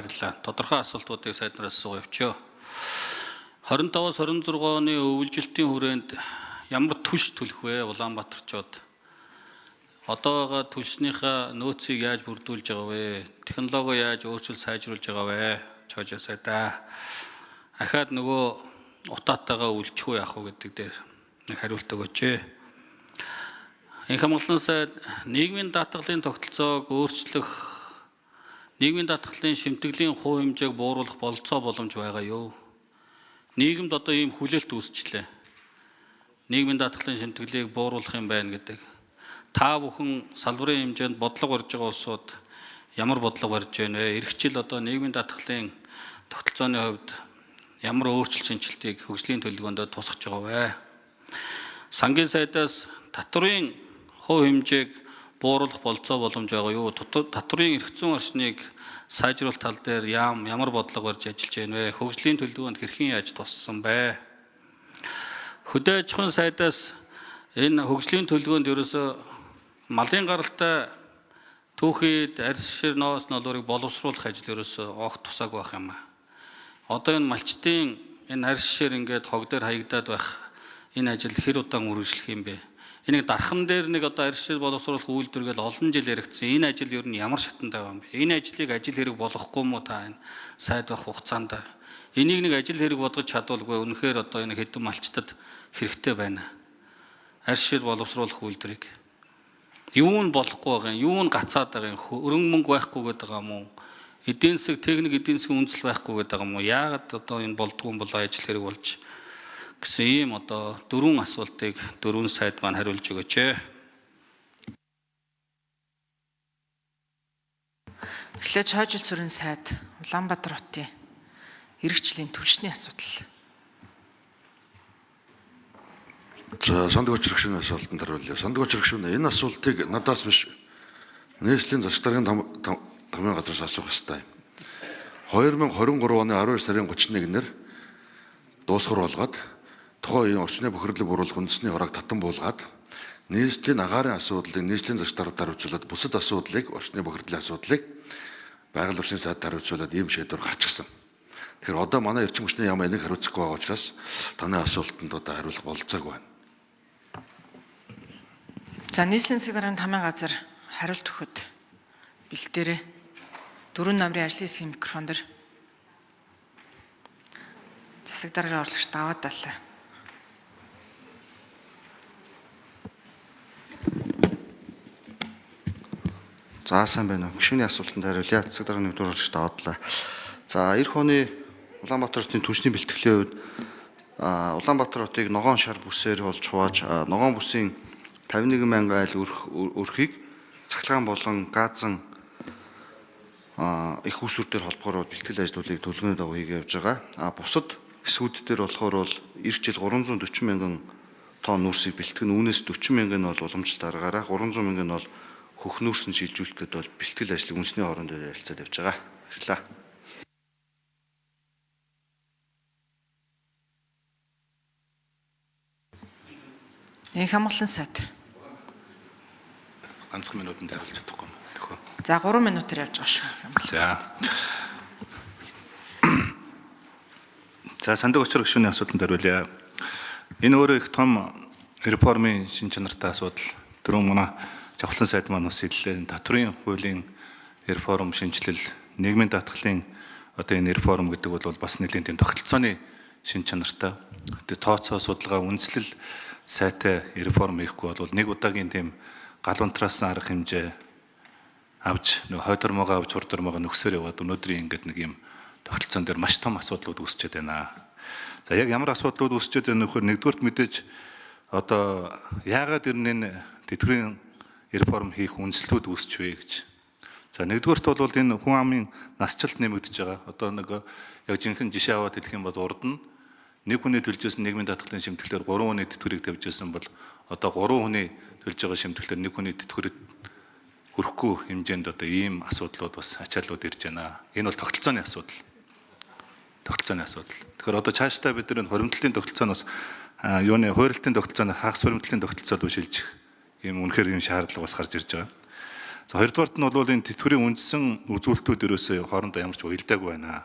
баярлалаа. Тодорхой асуултуудыг сайд нараас асуугаа явчихъя. 25-аас 26 оны өвлжилтийн хүрээнд ямар түлш түлх вэ Улаанбаатарчууд? Одоо байгаа түлшнийхээ нөөцийг яаж бүрдүүлж байгаа вэ? Технологи яаж өөрчилж сайжруулж байгаа вэ? Чойж сайдаа. Ахаад нөгөө утаатайгаа үлчих үү яах вэ гэдэг дээр нэг хариулт өгөөч. Инх хамгаалан сайд нийгмийн даатгалын тогтолцоог өөрчлөх, нийгмийн даатгалын шимтгэлийн хувь хэмжээг бууруулах бололцоо боломж байгаа юу? Нийгэмд одоо ийм хүлээлт үүсчлээ. Нийгмийн даатгалын шимтгэлийг бууруулах юм байна гэдэг. Та бүхэн салбарын хэмжээнд бодлого барьж байгаа улсууд ямар бодлого барьж байна вэ? Ирэх жил одоо нийгмийн даатгалын тогтолцооны хувьд ямар өөрчлөлт шинэчлэлтийг хөгжлийн төлөвлөгөөнд тусгаж байгаа вэ? Сангийн сайдаас татврын хувь хэмжээг бууруулах бололцоо боломж байгаа юу? Татврын эрх зүйн орчныг сайжруулах тал дээр ямар бодлого барьж ажиллаж байна вэ? Хөгжлийн төлөвлөгөөнд хэрхэн яаж туссан бэ? Хөдөө аж ахуйн сайдаас энэ хөгжлийн төлөвлөгөөнд ерөөсөө малын гаралтай түүхийд арьс шир ноос нолуурыг боловсруулах ажил ерөөсөө огт тусаагүй байх юм аа. Одоо энэ малчдын энэ арьс шир ингээд хог дээр хаягдаад байх энэ ажил хэр удаан үргэлжлэх юм бэ? Энийг дархан дээр нэг одоо арьс шир боловсруулах үйлдвэр гэл олон жил яригдсан. Энэ ажил ер нь ямар шатанд байгаа юм бэ? Энэ ажлыг ажил хэрэг болохгүй мó та энэ сайд байх хугацаанд? Энийг нэг ажил хэрэг бодгож чадвалгүй үнэхээр одоо энэ хэдэн малчтад хэрэгтэй байна. Арьс шир боловсруулах үйлдвэрийг. Юу нь болохгүй байгаа юм? Юу нь гацаад байгаа юм? Өрөнгө мөнгө байхгүй гэдэг байгаа юм уу? Эдийн засаг, техник эдийн засгийн үндэслэл байхгүй гэдэг байгаа юм уу? Яагаад одоо энэ болдгоо юм болоо ажил хэрэг болж гэсэн ийм одоо дөрвөн асуултыг дөрвөн сайд маань хариулж өгөөч. Эхлээд Чойжил сүрэн сайд Улаанбаатар хотын эргэжлийн түлшний асуудал. За, санддаг очир гишүүний асуултанд хариулъя. Санддаг очир гишүүн, энэ асуултыг надаас биш, нийслэлийн засаг даргын тамийн газраас асуух ёстой юм. 2023 оны 12 сарын 31-нд дуусгар болгоод тухайн үеийн орчны бохирдлыг бууруулах үндэсний хурааг татан буулгаад нийслэлийн агаарын асуудлыг нийслэлийн засаг даргад хариуцуулаад бусад асуудлыг, орчны бохирдлын асуудлыг байгаль орчны сайд хариуцуулаад ийм шийдвэр гарчихсан. Тэгэхээр одоо манай эрчим хүчний яам энийг хариуцахгүй байгаа учраас таны асуултанд одоо хариулах бололцоогүй байна. За, нийслэлийн засаг даргын тамийн газар хариулт өгөхөд бэлтээрээ дөрвөн номерын ажлын хэсгийн микрофон дээр засаг даргын орлогч даваад даллаа. За, сайн байна уу. Гишүүний асуултанд хариулъя. Засаг даргын нэгдүгээр орлогч даваадлаа. За, эх оны Улаанбаатар хотын түлшний бэлтгэлийн хувьд Улаанбаатар хотыг ногоон шар бүсээр болж хувааж ногоон бүсийн 51 мянган айл өрхийг цахилгаан болон газан их усүр дээр холбохоор бэлтгэл ажлуудыг төлөвлөгөөний дагуу хийгээ явж байгаа. А бусад хэсгүүд дээр болохоор бол эх жил 340 мянган тонн нүүрсийг бэлтгэн, үүнээс 40 мянган нь бол уламжлалт аргаараа, 300 мянган нь бол хөх нүүрсэн шилжүүлэх гээд бол бэлтгэл ажлыг үндэсний хоорондоо ярилцаад явж байгаа. Баярлалаа. Инх хамгаалан сайд. Ганцхан минутанд хариулж чадахгүй юм. Төхөө. За, 3 минутаар явж байгаа шүү. За. За, сандаг очир гишүүний асуултанд хариулъя. Энэ өөрөө их том реформын шин чанартай асуудал. Түрүүн манай Жавхлан сайд маань бас хэллээ. Татврын хуулийн реформ шинэчлэл, нийгмийн даатгалын одоо энэ реформ гэдэг бол бас нэлийн тийм тогтолцооны шин чанартай. Тэгээ тооцоо судалгаа үндэслэл сайтай реформ хийхгүй бол нэг удаагийн тийм галуунтраасан арга хэмжээ авч нөх хойдормоогоо авч хурдормоогоо нөхсөр яваад өнөөдрийн ингээд нэг юм тогтолцоон дээр маш том асуудлууд үүсчихэд байна. За, яг ямар асуудлууд үүсчихэд байна вэхээр нэгдүгüрт мэдээж одоо яагаад ер нь энэ тэтгэврийн реформ хийх үндслүүд үүсч вэ гэж. За, нэгдүгüрт бол энэ хүн амын насжилт нэмэгдэж байгаа. Одоо нэг яг жинхэнэ жишээ аваад хэлэх юм бол урд нь нэг хүний төлжсэн нийгмийн даатгалын шимтгэлээр 3 хүний тэтгэврийг тавьж байсан бол одоо 3 хүний төлж байгаа шимтгэлээр нэг хүний тэтгэврийг хүрэхгүй хэмжээнд одоо ийм асуудлууд бас ачааллууд ирж байна. Энэ бол тогтолцооны асуудал. Тогтолцооны асуудал. Тэгэхээр одоо цаашдаа бид нар энэ хуримтлалын тогтолцооноос юуны хуурилтын тогтолцооноос хагас хуримтлалын тогтолцоо руу шилжих ийм үнэхээр ийм шаардлага бас гарч ирж байгаа. За хоёрдугаарт нь бол энэ тэтгэврийн үндсэн үзүүлэлтүүд ерөөсөө хоорондоо ямар ч уялдаагүй байна.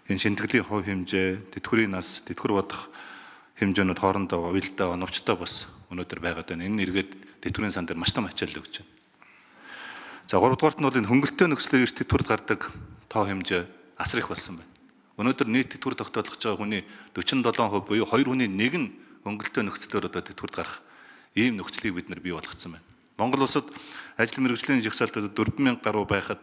Энэ шимтгэлийн хувь хэмжээ, тэтгэврийн нас, тэтгэвэр бодох хэмжээнүүд хоорондоо уялдаа оновчтой бас өнөөдөр байгаад байна. Энэ эргээд тэтгэврийн сан дээр маш том ачаал өгч байна. За гуравдугаарт нь бол энэ хөнгөлөлттэй нөхцлөөр эрт тэтгэврт гардаг тоо хэмжээ асар их болсон байна. Өнөөдөр нийт тэтгэвэр тогтоолгож байгаа хүний 47% буюу 2 хүний нэг нь хөнгөлөлттэй нөхцлөөр одоо тэтгэврт гарах ийм нөхцөлийг бид нар бий болгоцсон байна. Монгол улсад ажил мэргэжлийн жагсаалтад 4000 гаруй байхад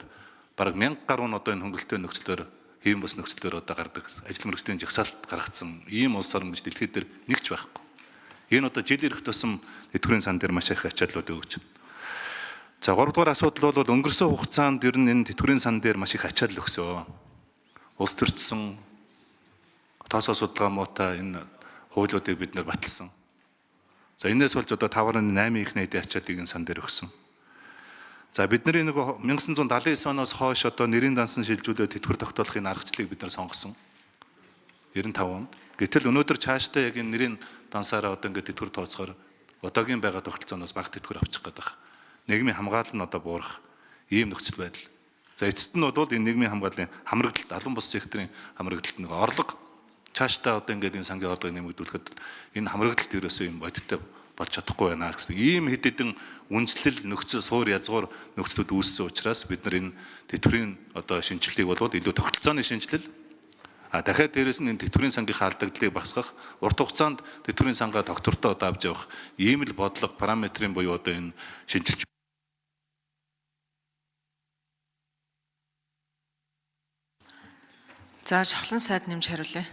бараг 1000 гаруй нь одоо энэ хөнгөлөлттэй нөхцлөөр хэвэн бус нөхцлөөр одоо гардаг ажил мэргэжлийн жагсаалт гаргацсан ийм улс орн гэж дэлхийд дээр нэг ч байхгүй. Энэ одоо жил ирэх тусам тэтгэврийн сан дээр маш их ачааллууд өгч байна. За 3 дугаар асуудал бол өнгөрсөн хугацаанд ер нь энэ тэтгэврийн сан дээр маш их ачаал өгсөө. Улс төрчсөн тооцоо судалгаа муутай энэ хуулиудыг бид нэр баталсан. За энэс болж одоо 5.8 их найдын ачааллыг энэ сан дээр өгсөн. За бидний нэг 1979 оноос хойш одоо нэрийн дансан шилжүүлээд тэтгэвэр тогтоолохын аргачлалыг бид нар сонгосон. 95 онд. Гэтэл өнөөдөр цаашдаа яг энэ нэрийн дансаараа одоо ингээд тэтгэвэр тооцохоор одоогийн байгаа тогтолцооноос бага тэтгэвэр авчих гэдэг. Нийгмийн хамгаалал нь одоо буурах ийм нөхцөл байдал. За эцэст нь бол энэ нийгмийн хамгааллын хамрагдалт, албан бус секторын хамрагдалт нэг орлого цаашдаа одоо ингээд энэ сангийн орлогыг нэмэгдүүлэхэд энэ хамрагдалт ерөөсөө юм бодиттой болж чадахгүй байна гэсэн ийм хэд хэдэн үндэслэл нөхцөл суур язгуур нөхцлүүд үүссэн учраас бид нар энэ тэтгэврийн одоо шинжилгээг болвол илүү тогтолцооны шинжилэл, а дахиад дээрэс нь энэ тэтгэврийн сангийнхаа алдагдлыг багасгах, урт хугацаанд тэтгэврийн сангаа тогтвортой одоо авч явах ийм л бодлого параметрын буюу одоо энэ шинжилж. За Жавхлан сайд нэмж хариулъя.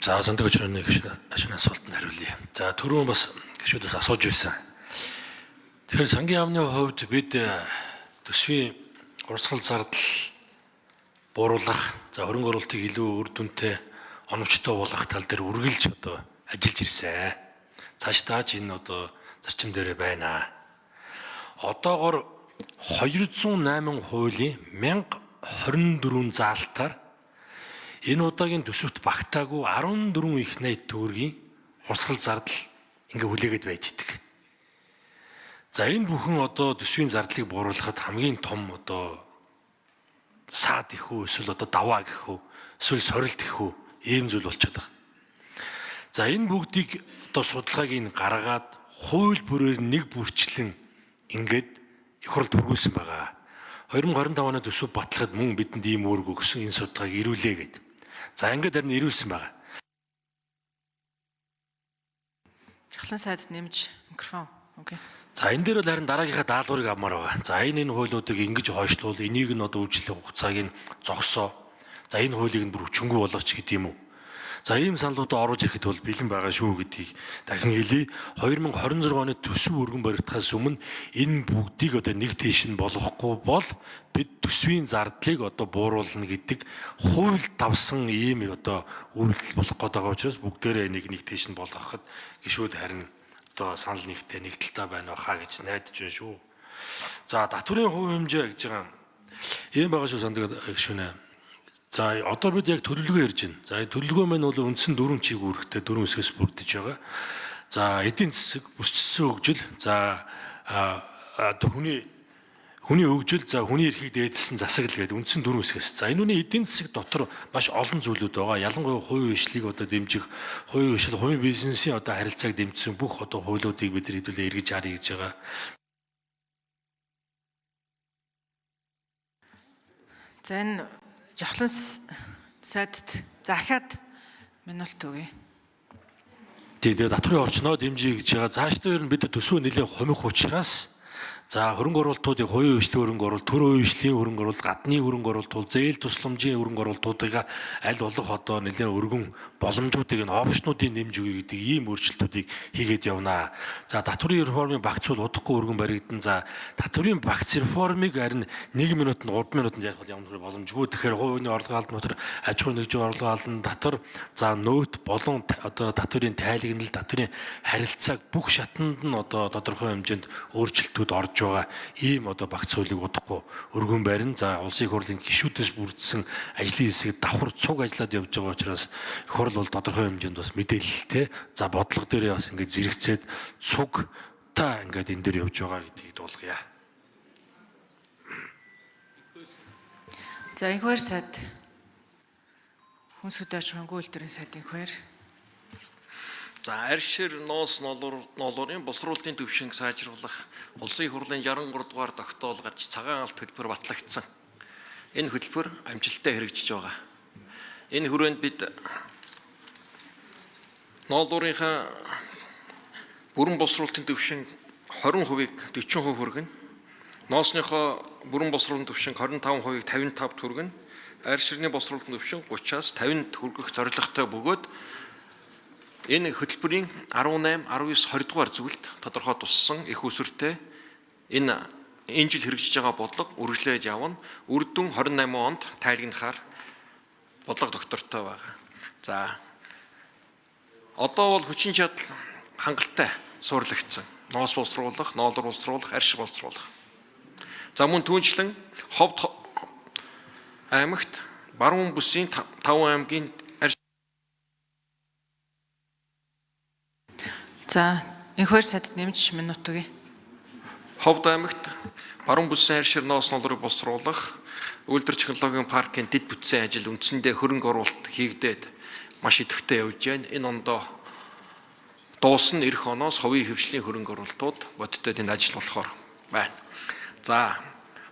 За сандаг өчрөний гишүүн асуултанд хариулъя. За түрүүн бас гишүүдээс асууж байсан. Тэгэхээр сангийн яамны хувьд бид төсвийн урсгал зардал бууруулах, за хөрөнгө оруулалтыг илүү үр дүнтэй оновчтой болгох тал дээр үргэлж одоо ажиллаж ирсэн. Цаашдаа ч энэ одоо зарчим дээрээ байна. Одоогор 208 хуулийн 1024 заалтаар энэ удаагийн төсөвт багтаагүй 14 их найт төгрөгийн урсгал зардал ингээ хүлээгээд байж идэг. За энэ бүхэн одоо төсвийн зардлыг бууруулахад хамгийн том одоо саад их үү, эсвэл одоо даваа гэх үү, эсвэл сорилт гэх үү, ийм зүйл болчиход байгаа. За энэ бүгдийг одоо судалгааг нь гаргаад хууль бүрээр нэг бүрчлэн ингээд их хурлд хүргүүлсэн байгаа. 2025 оны төсөв батлахад мөн бидэнд ийм үүрэг өгсөн, энэ судалгааг ирүүлээ гэд. За ингээд харин ирүүлсэн байгаа. Жавхлан сайдд нэмж микрофон. Окей. За энэ дээр бол харин дараагийнхаа даалгаврыг авмаар байгаа. За энэ хуулиудыг ингэж хойшлуул, энийг нь одоо үйлчлэх хугацааг нь зогсоо. За энэ хуулийг нь бүр өчнгүү болгооч гэдэг юм уу? За ийм саналуудаа оруулж ирэхэд бол бэлэн байгаа шүү гэдгийг дахин хэлье. 2026 оны төсөв өргөн баригдахаас өмнө энэ бүгдийг одоо нэг тийш нь болгохгүй бол бид төсвийн зардлыг одоо бууруулна гэдэг хууль давсан ийм одоо үйлдэл болох гээд байгаа учраас бүгдээрээ энийг нэг тийш нь болгоход гишүүд харин одоо санал нэгтэй нэг талтай байна хаа гэж найдаж байна шүү. За татврын хувь хэмжээ гэж байгаа ийм байгаа шүү сандаг гишүүнээ. За одоо бид яг төлөвлөгөө ярьж байна. За энэ төлөвлөгөө маань бол үндсэн дөрвөн чиг үүрэгтэй дөрвөн хэсгээс бүрдэж байгаа. За эдийн засаг, бүсчсэн хөгжил, за одоо хүний хөгжил, за хүний эрхийг дээдэлсэн засаглал гэдэг үндсэн дөрвөн хэсгээс. За энэ үний эдийн засаг дотор маш олон зүйлүүд байгаа. Ялангуяа хувийн хвшлийг одоо дэмжих, хувийн хвшил, хувийн бизнесийн одоо харилцааг дэмжсэн бүх одоо хуулиудыг бид хэдүүлээ эргэж харъя гэж байгаа. За энэ Жавхлан сайдд захиад минут өгье. Тийм, тэгээд татврын орчноо дэмжиж гэж байгаа. Цаашдаа ер нь бид төсөв нэлээд хомих учраас за хөрөнгө оруулалтуудыг хувийн хвшлийн хөрөнгө оруулалт, төр хувийн хвшлийн хөрөнгө оруулалт, гадны хөрөнгө оруулалтууд, зээл тусламжийн хөрөнгө оруулалтуудыг аль болох одоо нэлээд өргөн боломжуудыг нь опшнуудыг нэмж өгье гэдэг ийм өөрчлөлтүүдийг хийгээд явнаа. За татврын реформын багц бол удахгүй өргөн баригдан. За татврын багц реформыг харин 1 минутанд 3 минутанд ярих бол ямар боломжгүй. Тэгэхээр хувийн орлогын албан дотор аж ахуйн нэгжийн орлогын албан дотор за нөөт болон одоо татврын тайлагнал, татврын харилцааг бүх шатанд нь одоо тодорхой хэмжээнд өөрчлөлтүүд орж байгаа ийм одоо багц хуулийг удахгүй өргөн барина. За улсын их хурлын гишүүдээс бүрдсэн ажлын хэсэг давхар цуг ажиллаад явж байгаа учраас их хурл бол тодорхой хэмжээнд бас мэдээлэлтэй. За бодлого дээрээ бас ингээд зэрэгцээд цуг та ингээд энэ дээр явж байгаа гэдгийг дуулгая. За инхвэр сайд хүнс хөдөө аж ахуйн үйлдвэрийн сайд инхвэр. За аршир ноос ноолуурын боловсруулалтын түвшинг сайжруулах улсын их хурлын 63 дугаар тогтоол гарч цагаан алт төлбөр батлагдсан. Энэ хөтөлбөр амжилттай хэрэгжиж байгаа. Энэ хүрээнд бид ноолуурынхаа бүрэн боловсруулалтын түвшинг 20%-ийг 40% хүргэнэ. Ноосныхоо бүрэн боловсруулалтын түвшинг 25%-ийг 55-д хүргэнэ. Арширны боловсруулалтын түвшин 30-аас 50-д хүргэх зорилготой бөгөөд энэ хөтөлбөрийн 18, 19, 20 дугаар зүйлд тодорхой туссан их усүртэй энэ жил хэрэгжиж байгаа бодлого үргэлжлэж явна. Үр дүн 28 онд тайлгнахаар бодлого доктортой байгаа. За одоо бол хүчин чадал хангалттай суурлагдсан. Ноос боловсруулах, ноолор боловсруулах, арш боловсруулах. За мөн түүнчлэн Ховд аймагт Баруун бүсийн 5 аймгийн арш. За инхвэр сайдад нэмж минут өгье. Ховд аймагт Баруун бүсийн аршир ноос ноолрыг боловсруулах үйлдвэр технологийн паркын дэд бүтцийн ажил үндсэндээ хөрөнгө оруулалт хийгдээд маш идэвхтэй явж байна. Энэ ондоо дуусна эх оноос хувийн хвшлийн хөрөнгө оруулалтууд бодиттой тэнд ажил болохоор байна. За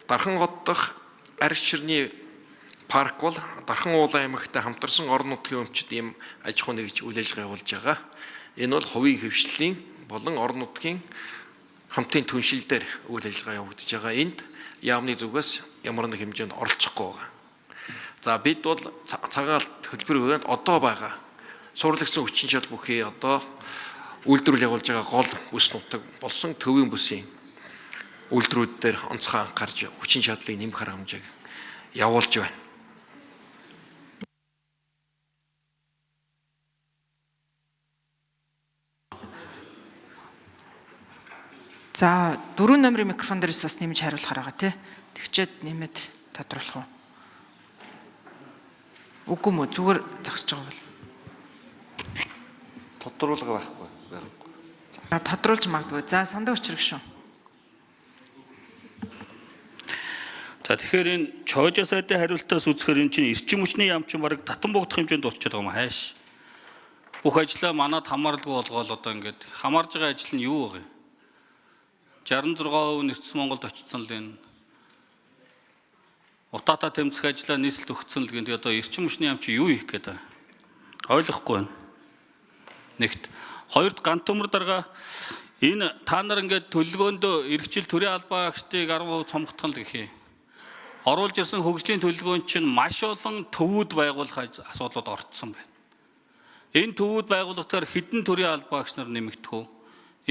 Дархан хот дахь арч ширний парк бол Дархан уул аймагтай хамтарсан орон нутгийн өмчид ийм аж ахуй нэгж үйл ажиллагаа явуулж байгаа. Энэ бол хувийн хвшлийн болон орон нутгийн хамтын түншил дээр үйл ажиллагаа явагдаж байгаа. Энд яамны зүгээс ямар нэг хэмжээнд оролцохгүй байгаа. За бид бол цагаан алт хөтөлбөрийн хүрээнд одоо байгаа суурлагдсан хүчин чадал бүхий одоо үйлдвэрлэл явуулж байгаа гол бүс нутаг болсон төвийн бүсийн үйлдвэрүүд дээр онцгой анхаарч хүчин чадлыг нэмэх арга хэмжээг явуулж байна. За 4 номерын микрофон дээрээс бас нэмж хариулахаар байгаа тий. Тэгчээд нэмээд тодруулах уу? Үгүй мө зүгээр зогсож байгаа бол. Тодруулга байхгүй. За тодруулж магадгүй. За сандаа өчрөг шүү. За тэгэхээр энэ чойжо сайдын хариултаас үзэхээр энэ чинь эрчим хүчний яам чинь бараг татан богдох хэмжээнд болчиход байгаа юм хайш. Бүх ажлаа манад хамааралгүй болгоол одоо ингээд хамаарж байгаа ажил нь юу вэ? 66% нь эрдэс Монголд очсон л энэ. Утаата тэмцэх ажлаа нийслэлд өгсөн л гэнэ. Одоо эрчим хүчний яам чи юу хийх гээд байгаа? Ойлгохгүй байна. Нэгт. Хоёрт гант төмөр дарга энэ та нар ингээд төлөвлөгөөндөө эрхжил төрийн албаа агчдыг 10% цомготхон л гэх юм. Оруулж ирсэн хөгжлийн төлөвлөгөөнд чинь маш олон төвүүд байгуулах асуудлууд орцсон байна. Энэ төвүүд байгууллагатаар хэдэн төрийн албаа агч нар нэмэгдэх үү?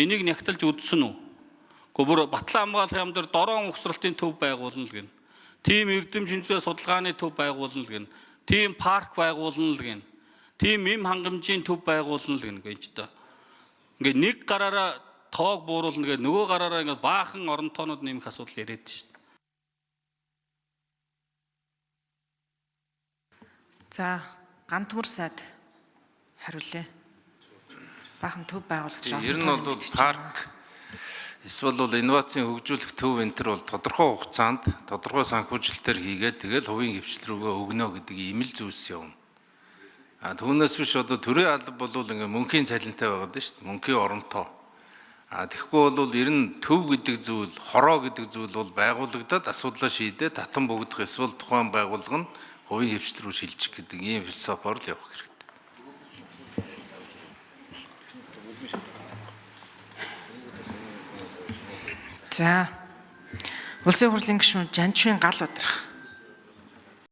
Энийг нягталж үзсэн үү? Гэхдээ бүр Батлан хамгаалах яам дээр дороон угсралтын төв байгуулна л гэнэ. Тийм эрдэм шинжилгээ судалгааны төв байгуулна л гэнэ. Тийм парк байгуулна л гэнэ. Тийм эм хангамжийн төв байгуулна л гэнэ гэж та. Ингээд нэг гараараа тоог бууруулна гэдэг нөгөө гараараа ингээд баахан орон тоонууд нэмэх асуудал яриад шин. За гантмөр сайд хариулъя. Баахан төв байгуулагч. Ер нь бол парк эсвэл бол инновацийн хөгжүүлэх төв энэ төр бол тодорхой хугацаанд тодорхой санхүүжилтээр хийгээд тэгэл хувийн хвшил рүүгээ өгнө гэдэг ийм л зүйлс явна. А түүнээс биш одоо төрийн алба бол ингээ мөнхийн цалинтай байгаад байна шүү дээ. Мөнхийн оронтоо. А тэгэхгүй бол ер нь төв гэдэг зүйл, хороо гэдэг зүйл бол байгуулагдаад асуудлаа шийдээд татан богдох эсвэл тухайн байгууллага нь хувийн хвшил рүү шилжих гэдэг ийм философоор л явах хэрэгтэй. За. Улсын хурлын гишүүн Жанчвын гал удрах.